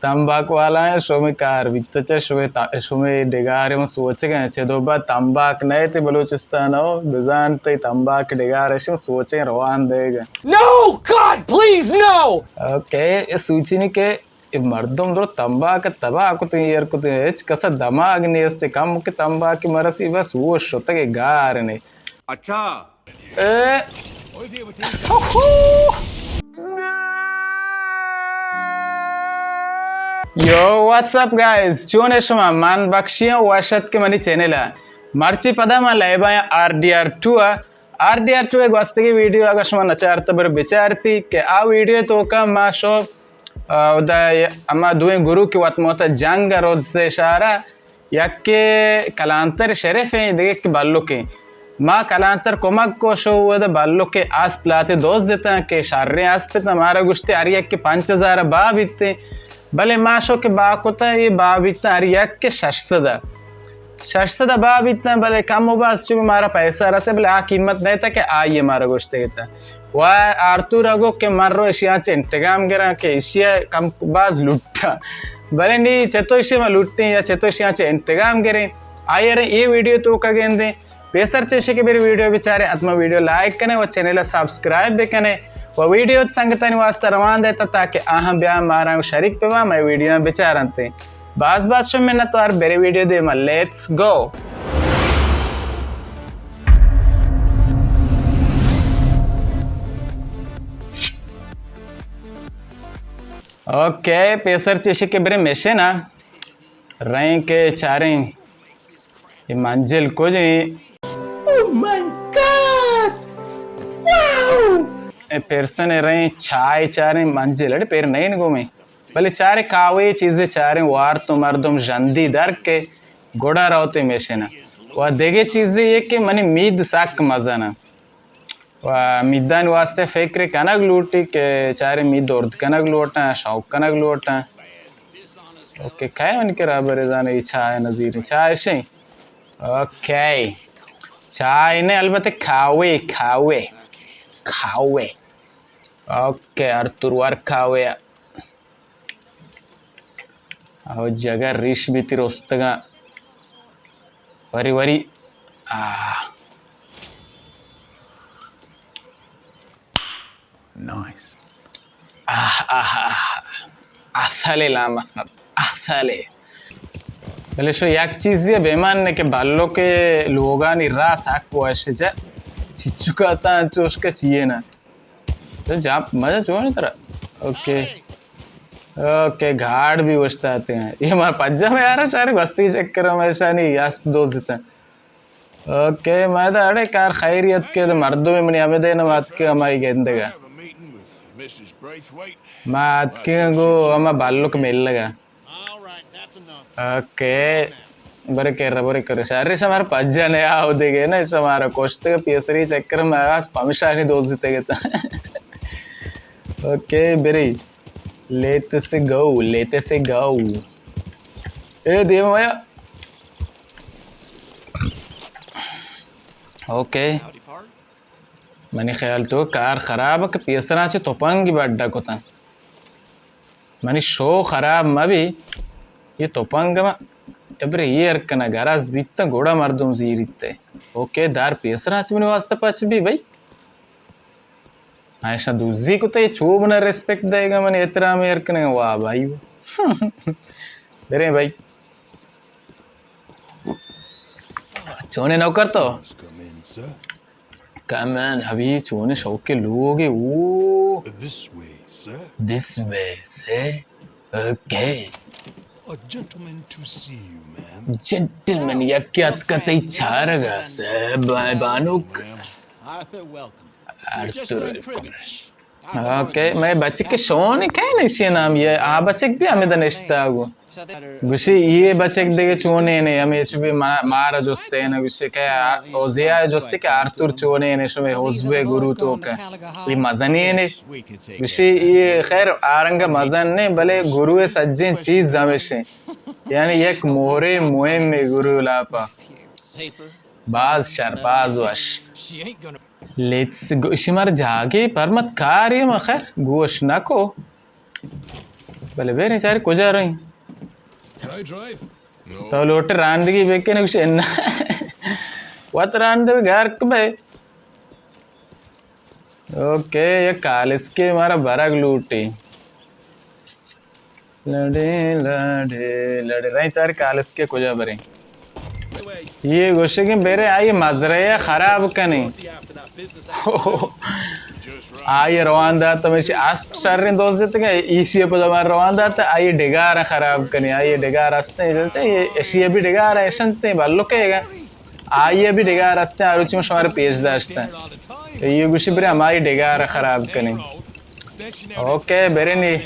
تمباک والا ہیں، شمی کار بیت، چہ شمی تا-، شمی ڈگار ہم سوچگ ہیں، چہ دو بعد تمباک نئے تے بلوچستان ہو، بزان تے تمباک ڈگار ہے، شم سوچیں روان دے گا۔ No, God, please, no! Okay, اے سوچی نہیں کہ اے مردم درو تمباک تباہ کتے، ایر کتے، ہچ کسا دماغ نیست، کم کہ تمباک مرسی بس وہ شتگ گار نے۔ اچھا۔ اے۔ Yo, what's up guys? چون اے شما؟ من بخشی ہوں، وش اتک منی چینل ء۔ مرچی پدا ما لائیو آں آر ڈی آر ٹو ء۔ آر ڈی آر ٹو ء گوستگی ویڈیو اگاں شما نچارت بر بچارتی کہ آ ویڈیو توکا ما شو، آ، اودا اما دوئیں گروہ کہ وت موت جنگ ء رودز اشارہ یکے کلانتر شریف ایں، دگہ کہ بلک ایں۔ ما کلانتر کمک کو شو، اود بلک ء اسپ لاتے دوز اتاں کہ شریں اسپ اتاں، مارا گوشتے ہر یکے پنچ ہزار با بیتے، بلے ما شو کہ با کتا، یہ با بیتا ہر یکے شش سد ء۔ شش سد ء با بیتا، بلے کم و باز چونکہ مارا پیسہ رسے، بلے آ قیمت نہیں تا کہ آئیے مارا گوشتے گتا۔ و آرتور ء گو کہ من رو اشیاں چہ انتقام گراں کہ اشی ء کم باز لٹاں۔ بلے نی چتو اشی ما لٹیں یا چتو اشیاں چہ انتقام گریں، آئی ء اے ویڈیو توکا گندیں۔ پیسر چہ اشی کہ بری ویڈیو بچارے، حتما ویڈیو لائک کنے و چینل ء سبسکرائب بکنے و ویڈیو سنگتانی واسطہ روان دیتا تاکہ آہاں بیا مارا شریک ببا، مئے ویڈیو بچارنتے۔ باز باز شو منت وار، بری ویڈیو دے ما، لیٹس گو۔ اوکے، پیسر چیشی کہ برے مشن ء رئیں کہ چاریں اے منزل کج ایں؟ Oh my God! Wow! اے پیرسن ء رئیں چائے چاریں منزل اڑے پیر نئیں گومیں، بلے چاریں کاوے چیزے چاریں وارت و مردم ژندی در کہ گڑا روت اے مشن ء۔ و دگہ چیزے یہ کہ منی مید سک مزن ء۔ و میدانی واسطہ فکر کنگ لوٹی کہ چارے مید درد کنگ لوٹاں، شوق کنگ لوٹاں۔ اوکے، کئے من کرا برے زانے، اے چائے نظیر، چائے شیں۔ اوکے۔ چائے نے، البتہ کھاوے، کھاوے، کھاوے۔ اوکے، ارتور ور کھاوے۔ او جگر ریش بیتی رستگاں۔ وری وری۔ آہ۔ نائس۔ آہ، آہ، آہ۔ اصل لامصب۔ اصل۔ بلے شو یک چیزی بے مان نے کہ بلو کے لوگانی راس حق وش جا۔ چچکا تا چوش کا چیئے نا۔ تو جمپ مزہ چون ہے ترا؟ اوکے۔ اوکے، گھاڑ بھی اوشتاتے ہیں۔ یہ ہمارا پجا میں آ رہا شاری بستی چکر میں شانی اسپ دوزتا۔ اوکے، میں دا اڑے کار خیریت کے دے مردم منی ہمیں دے نہ مات کے ہمائی گندگا۔ مات کے گو ہما بالک مل لگا۔ اوکے۔ برے کر، برے کر۔ شر شمار پجا نے آو دے گے نا، شمار کشتے پیسری چکر میں آس پمشانی دوزی تے گتا۔ اوکے، برے۔ لیتے سے گو، لیتے سے گو۔ اے دیو آیا۔ اوکے۔ منی خیال تو کار خراب کہ پیسرا چے تپنگ بڈا کتن۔ منی شو خراب مہ بی، یہ تپنگ ما ابرے ایر کنگ گرز بیت گڑا مردم زیریت۔ اوکے، دار پیسرا چے منی واسطہ پچ بی بھائی۔ ایشاں دوزی کتے، چوب نہ ریسپیکٹ دے گا، من احترام ایر کنگ، واہ بھائی۔ برے بھائی۔ چونے نوکر تو؟ کمن ابھی چونے شوق کے لوگ ہے، او۔ This way, sir. This way, sir. Okay. A gentleman to see you, ma'am. Gentlemen, یک اتکتے چارگا، صاحب، بانوک۔ Arthur, welcome. ارتر۔ اوکے، میں بچک شون کئے نشی نام یہ، آ بچک بھی ہمیں دنشتا گو۔ گوشی، یہ بچک دیگه چونے نے، ہمیں چو بھی ما-، مارا جستے نے، گوشی کہ آ-، اوزیا جستے کہ آرتور چونے نے، شمے حزب گرو تو کہ یہ مزنی نے۔ گوشی، یہ خیر آرنگ مزن نے، بلے گرو سجیں چیز ہمیشہ۔ یعنی یک مورے مہم گرو لاپا۔ باز شر، باز وش۔ لیٹس گو، اشی مار جاگے پرمت کاری ما خیر گوش نکو۔ بلے بیریں چارے کجا رئیں؟ تو لوٹ راندگی بکن، گوش انا۔ وت راند بہ گار بے۔ اوکے، یک کالسکے مارا برگ لوٹی۔ لڑے، لڑے، لڑے۔ رئیں چارے کالسکے کجا بریں۔ یہ گوشگیں برے آئی مزرعہ خراب کنیں۔ آئی روان دات، ہمیشی اسپ شریں دوزتگا، ایشی پدا مار روان دات، آئی ڈگار خراب کنیں، آئی ڈگار استیں، ایشی بھی ڈگار اشنتیں، بلکے گا۔ آئی بھی ڈگار استیں، آروچی شمار پیش داشتیں۔ یہ گوشی برے ہمائی ڈگار خراب کنیں۔ اوکے، برے نی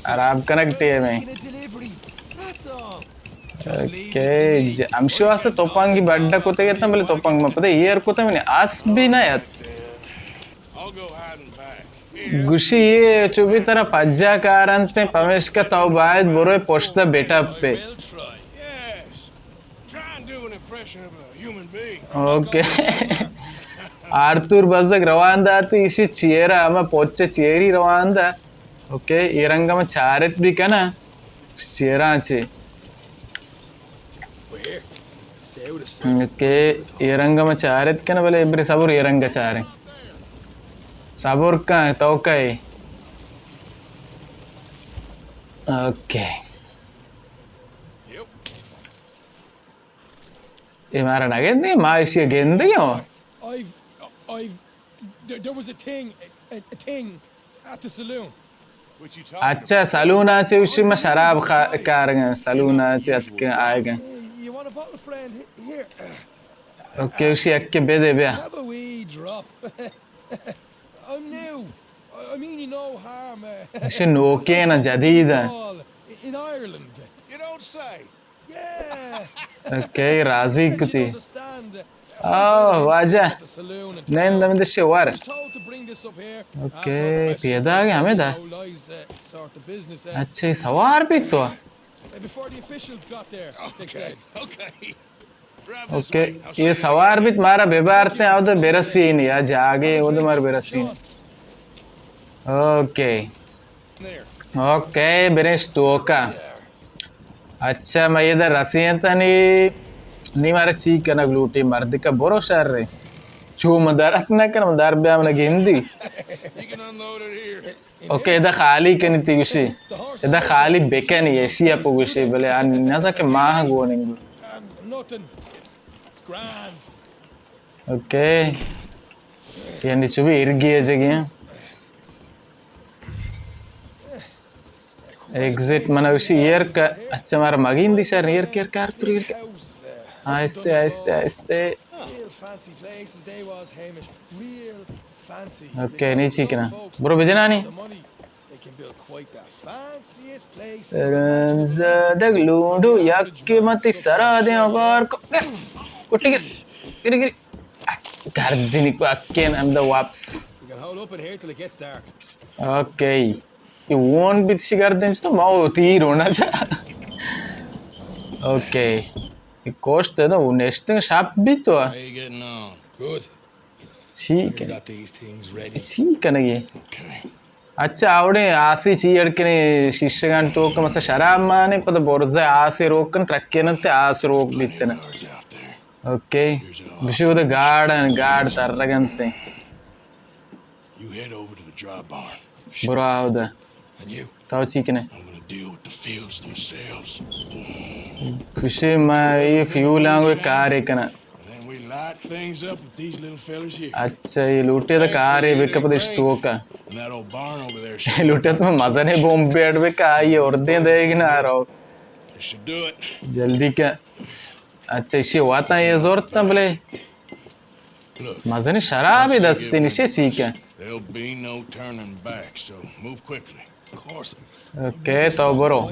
خراب کنگ ٹیم ہے۔ اوکے، ج-، ہمشی واسطے توپانگی بڈا کتے گئے تھا، بلے توپانگ میں پتہ ایر کتے میں نے آس بھی نہ یت۔ گوشی یہ چو بھی طرح پجا کارنتے، پمیشکا تو باید بروے پشت بیٹا پہ۔ Try and do an impression of a human being. Okay. آرتور بزگ روان دات، ایشی چیرا ہما پوچ چیری روان دا۔ اوکے، یہ رنگ ہم چارت بھی کنا۔ چیرا چے۔ We're here. Stay with us, sir. Okay, یہ رنگ ہم چارت کنا، بلے ابری صبر یہ رنگ چارے۔ صبر کا تو کئے۔ اوکے۔ Yep. اے مارا نہ گندی، ما ایشی گندی ہوں۔ I've, I've, there, there was a thing, a, a thing at the saloon. اچھا، سلون آ چے اسی میں شراب کارگا، سلون آ چے اتکے آئیگا۔ You want a bottle, friend? Here. Okay, اسی اکے بے دے بیا۔ Have a wee drop. I'm new. I, I mean you no harm. اسی نوکے نا جدید ہے۔ In Ireland. You don't say. Okay, راضی کتی۔ آہ، واجہ۔ نند ہمیں دشے وار۔ اوکے، پیدا گیا ہمیں دا۔ اچھا، یہ سوار بھی تو۔ اوکے، یہ سوار بھی تمہارا بے بارتے ہیں، ادھر برسین یا جاگے، ادھر مار برسین۔ اوکے۔ اوکے، برش توکا۔ اچھا، ما یہ در رسینتا نی، نی مارا چی کنگ لوٹی مردکا برو شر رے۔ چو من درک نہ کنم، در بیا من گندی۔ اوکے، ادا خالی کنی تی گوشی۔ ادا خالی بکنی، ایشی اپو گوشی، بلے آ نزا کہ ماہ گوننگو۔ اوکے۔ یعنی چو بھی ارگی ہے جگہ۔ ایگزٹ منا گوشی ایر کا، اچھا مارا مگین دی شر ایر کر کار تو ایر کا۔ آہستے، آہستے، آہستے۔ اوکے، نہیں چیک نا۔ برو بجنانی۔ زدگ لونڈو یک متی سرا دے اگار کو۔ کٹی گر۔ گر، گر۔ گردنی کو اکین ہم دا واپس۔ اوکے۔ یہ وون بیت شی گردن تو ما تیر ہونا چا۔ اوکے۔ یہ کوشت ہے نا، وہ نیشتنگ شاپ بیت تو۔ چی کن؟ چی کنگی؟ اچھا، آوڑے آسی چی اڑکنے شیشگان ٹوک مسا شراب مانے، پتہ برزہ آسے روک کن، ٹرکے نتے آس روک بیتنے۔ اوکے۔ گشی وہ گارڈ، گارڈ تر رگنتے۔ برو آودا۔ تو چی کنے؟ گوشے ما یہ فیول آنگو کارے کنا۔ اچھا، یہ لوٹے دا کارے بکا پدش تو کا۔ لوٹے تو مزنے بوم بیٹ بکا، یہ اردیں دے گنا رو۔ جلدی کا۔ اچھا، اسی واتا یہ زورتا بلے۔ مزنی شرابی دستی نشی چی کن۔ اوکے، تو برو۔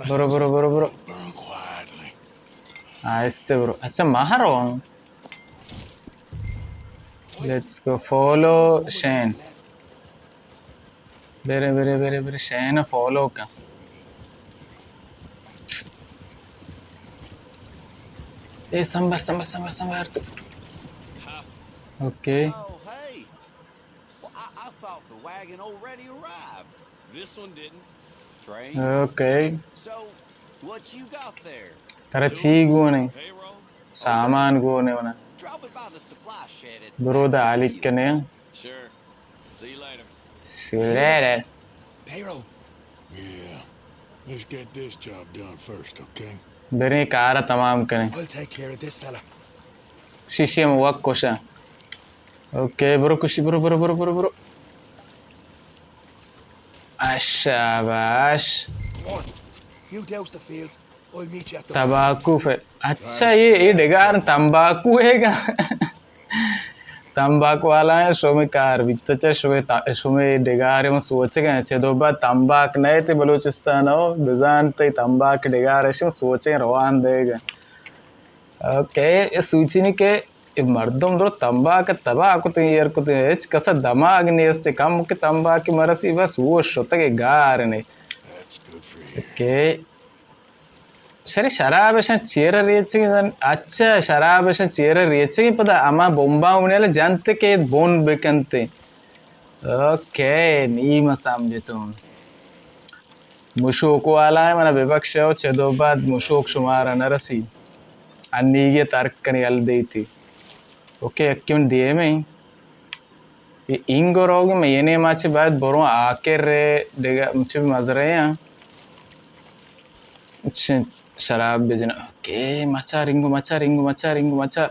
برو، برو، برو، برو۔ آہستے برو۔ اچھا، ماہ رو ہم۔ Let's go follow Shane. برے، برے، برے، برے، شین فالو کن۔ اے سمبر، سمبر، سمبر، سمبر۔ Okay. Oh, hey. Well, I, I thought the wagon already arrived. Okay. ترا چی گون ایں؟ سامان گون ایں منا۔ برو دا آلیک کنے۔ See you later. Payroll. Yeah. Let's get this job done first, okay? بریں کار تمام کنیں۔ I'll take care of this fella. شیشی ہم وقت کوشاں۔ اوکے، برو کشی، برو، برو، برو، برو، برو۔ آ، شاباش۔ Come on. You douse the fields. I'll meet you at the تمباکو پہ، اچھا، یہ، یہ ڈگار تمباکو ہے گا۔ تمباکو والا ہیں، شمے کار بیت، چہ شمے تا-، شمے ڈگار من سوچگ ءَ، چہ دو بعد تمباک نہ تے بلوچستان ہو، بزان تے تمباک ڈگار ہے، شم سوچیں روان دے گا۔ اوکے، یہ سوچی نہیں کہ یہ مردم درو تمباک تباہ کتے، ایر کتے، ہچ کسا دماغ نیست، کم کہ تمباک مرسی بس وہ شتگ گار نے۔ اوکے۔ شرے شراب اشاں چیرا ریچگی زن، اچھا، شراب اشاں چیرا ریچگی پدا ہما بمبا اونیل جنت کہ بون بکنتے۔ اوکے، نی ما سمجھتوں۔ مشوک والا ہے، منا ببخشو، چہ دو بعد مشوک شمارا نہ رسی۔ انیگے ترک کنی ال دیتی۔ اوکے، اکیم دیمیں۔ اے اینگو روگ، من یعنی ما چہ باید بروں آکر ءَ دگہ چہ مزرعہ آں۔ چہ شراب بجن۔ اوکے، مچار اینگو، مچار اینگو، مچار اینگو، مچار۔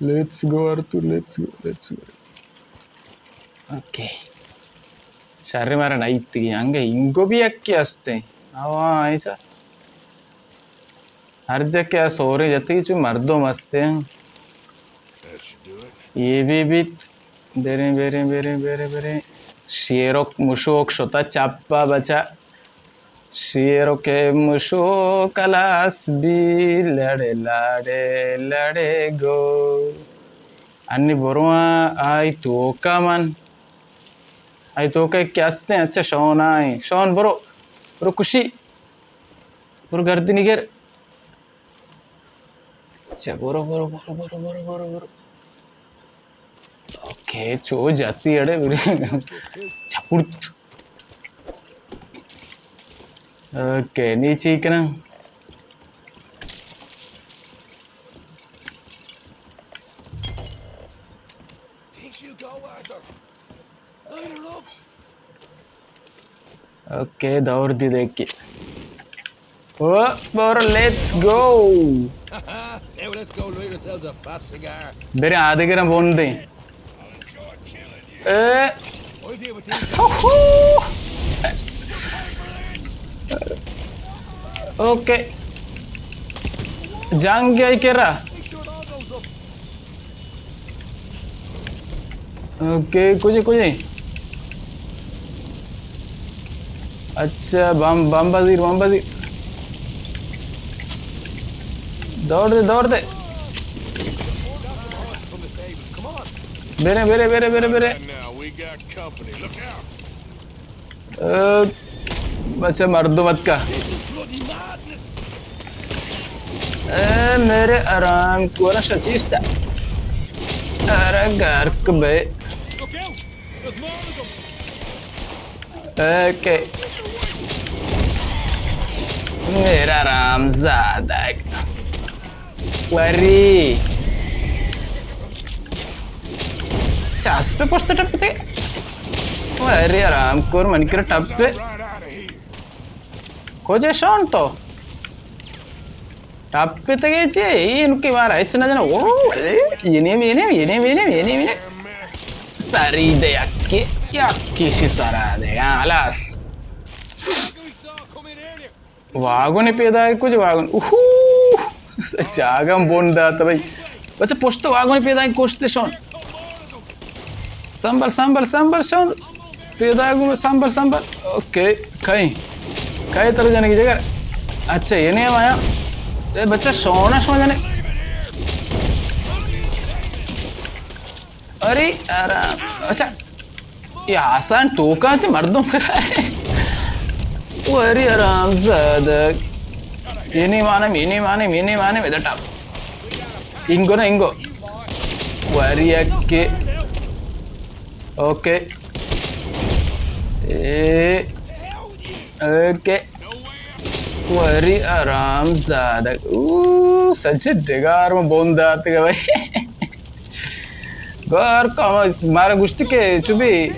Let's go Arthur, let's go، let's go۔ Okay. شر مارا نہ ایتگی، انگہ اینگو بھی یکے ہستے۔ آواں، ایچا۔ ہر جا کہ آ سوریں جتی چو مردم ہستے ہیں۔ اے بھی بیت۔ بریں، بریں، بریں، بریں، بریں۔ شیرک مشوک شتا چپا بچا۔ شیرک مشوک کلاس بی لڑے لاڑے لڑے گو۔ انی برواں آئی توکا من۔ آئی توکا کہ ہستیں، اچھا شون آئیں۔ شون برو۔ برو کشی۔ برو گردنی گر۔ چہ برو، برو، برو۔ اوکے، چو جاتی اڑے برے۔ چپڑت۔ اوکے، نی چی کناں؟ اوکے، دور دی دیکھ کے۔ او، برو، let's go۔ Now let's go, have ourselves a fat cigar۔ برے آدگرم بون دیں۔ اے۔ اوکے۔ جنگ ءَ کرا۔ اوکے، کجے، کجے؟ اچھا، بم، بم بزیر، بم بزیر۔ دور دے، دور دے۔ برے، برے، برے، برے، برے۔ اے، بچہ مردم اتکا۔ اے میرے آرام کورا شچیشتا۔ ارے گرک بے۔ اوکے۔ میرا آرام زادگ۔ وری۔ چاسپ پشت ٹپتے۔ وری آرام کور من کر ٹپے۔ کجے شون تو؟ ٹپتگے چے؟ اے نکے مارا ہچ نہ جنا۔ او، اے، ینے، ینے، ینے، ینے، ینے، ینے۔ سری دے یکی، یکی شی سرا دے۔ ہاں، ہلاس۔ واگن پیدا ہے کچھ واگن۔ اوہو! چاگم بون دات بھائی۔ بچہ پشت واگن پیدا ہے کشتے شون۔ سنبل، سنبل، سنبل شون۔ پیدا گوں سنبل، سنبل۔ اوکے، کہیں۔ کہیں تر جانے کی جگہ۔ اچھا، یہ نہیں آیا۔ اے بچہ شونا شون جانے۔ ارے، آرام۔ اچھا۔ یہ آسان ٹوکاں چہ مردم کرا ہے۔ او ارے آرام زادگ۔ یہ نہیں مانے، یہ نہیں مانے، یہ نہیں مانے، ادھر ٹاپ۔ انگو نا، انگو۔ وری یکے۔ اوکے۔ اے، اوکے۔ وری آرام زادگ۔ او، سچ ڈگار ما بون داتگ بھائی۔ گار کم مارا گوشت کہ چو بی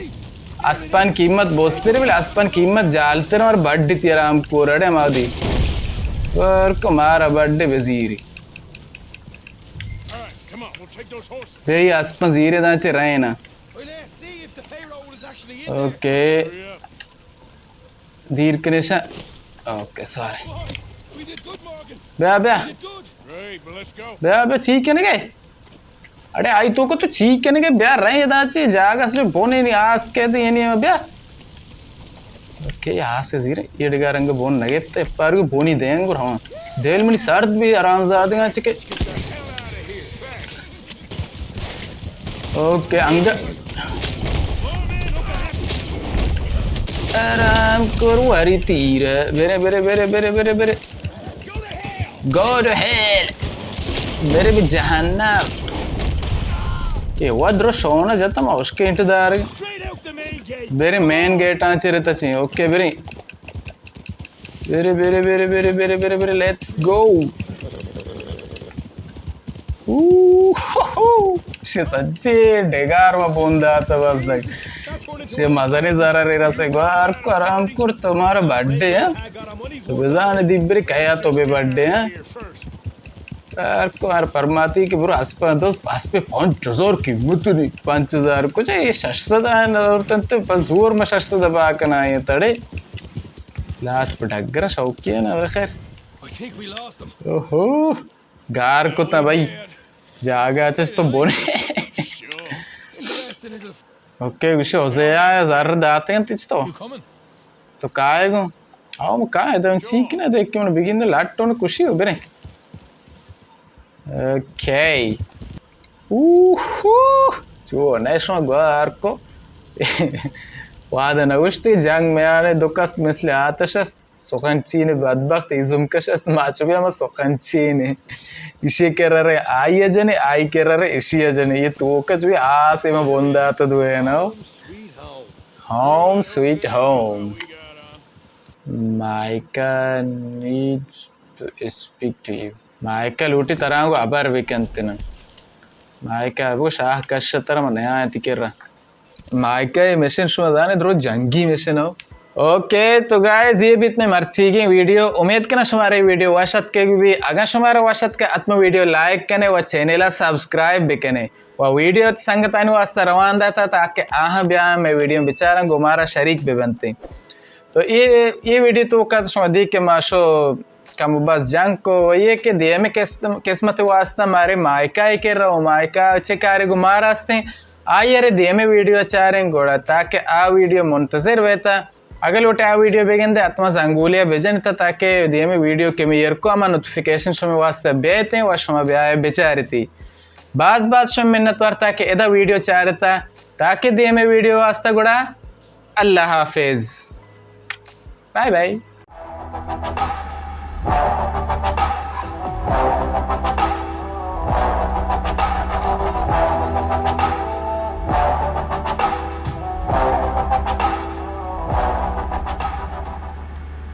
اسپان قیمت بوستر بل اسپان قیمت جالتر اور بڈ تی آرام کور اڑے ما دی۔ گار کو مارا بڈ بزیری۔ All right, come on, we'll take those horses. بے اسپان زیرے داں چے رہے نا۔ Well, let's see if the payroll is actually in there. Okay. Hurry up. دیر کنیشا۔ Okay, sorry. We did good, Morgan. بیا، بیا۔ We did good. Great, but let's go. بیا، بیا، چی کنگے؟ اڑے، آئی تو کو تو چی کنگے؟ بیا، رہے ادا چی جاگہ سے بونے نہیں آس کے دے، یعنی بیا۔ اوکے، آس کے زیرے، یہ ڈگا رنگ بون نگے، تے پر کو بونی دیں گو ہاں۔ دل منی سرد بھی آرام زادگاں چکے۔ اوکے، انگ-، آرام کور وری تیر۔ برے، برے، برے۔ Go to hell۔ برے بی جہنم۔ کہ وا درو شونا جتا ما اشکے انت دار۔ برے مین گیٹ آن چرے تچیں۔ اوکے، برے۔ برے، برے، برے، برے، برے، برے، برے، let's go۔ اوہ، ہو، ہو۔ شے سچے ڈگار ما بون داتا بس۔ شے مزنی ضرر رسے گو ہر کو آرام کور تو مارا بڈے ہیں۔ تو بزان دی برے کیا تو بے بڈے ہیں۔ ہر کو ہر پرماتی کہ برو اسپا دو، اسپے پانچ ہزار قیمت نہیں، پانچ ہزار کچھ یہ شش سد آئے نہ اور تنتے پس زور ما شش سد با کنا یہ تڑے۔ لاس پہ ڈگر شوقی ہے نا، بلے خیر۔ I think we lost them. اوہو، گار کتا بھائی۔ جاگہ چش تو بونے۔ Interesting little اوکے، گوشی ہوزے آیا زر داتے ہیں تچ تو۔ You coming? تو کائے گو؟ آؤ، من کائے دم چی کنا دیکھ کے من بگین دے لٹ ٹون کشی ہو برے۔ اوکے۔ اوہو، چو نیشما گوار کو۔ وعدہ نگوشتی جنگ میانے دو کس مثل آتش است۔ سخن چین بدبخت ایزم کش است، ما چو بیا ما سخن چین۔ ایشی کرا رے آئی جنے، آئی کرا رے ایشی جنے۔ یہ تو کچ بھی آس ما بندات دوئے نا۔ Home sweet home. Micah needs to speak to you. مائیکا لوٹی ترا گو ابر بکنت نا۔ مائیکا بو شاہ کش تر من نیا تی کرا۔ مائیکا یہ مشن شما زانے درو جنگی مشن ہو۔ اوکے، تو گائز، یہ بیت میں مرچیگیں ویڈیو۔ امید کنا شمارے ویڈیو وش اتکے بی۔ اگاں شمارا وش اتکے، اتم ویڈیو لائک کنے و چینل سبسکرائب بکنے و ویڈیو سنگتانی واسطہ روان داتا تاکہ آہاں بیا میں ویڈیو بچارن گو مارا شریک ببنتے۔ تو یہ، یہ ویڈیو تو وقت شما دی کہ ما شو کم و بس جنگ کو و یہ کہ دیمے قسم-، قسمت واسطہ مارے مائیکا ہی کر رہا ہوں، مائیکا چے کارے گو مار ہستیں، آئی ارے دیمے ویڈیو چاریں گوڑا تاکہ آ ویڈیو منتظر بیتا۔ اگر لوٹے آ ویڈیو بگندے، حتما زنگولیا بجنتا تاکہ دیمے ویڈیو کہ میں ایر کو ہما نوٹیفیکیشن شما واسطہ بیتیں و شما بیائے بچارتی۔ باز باز شما منت وار تاکہ ادا ویڈیو چارتا تاکہ دیمے ویڈیو واسطہ گوڑا اللہ حافظ۔ Bye bye.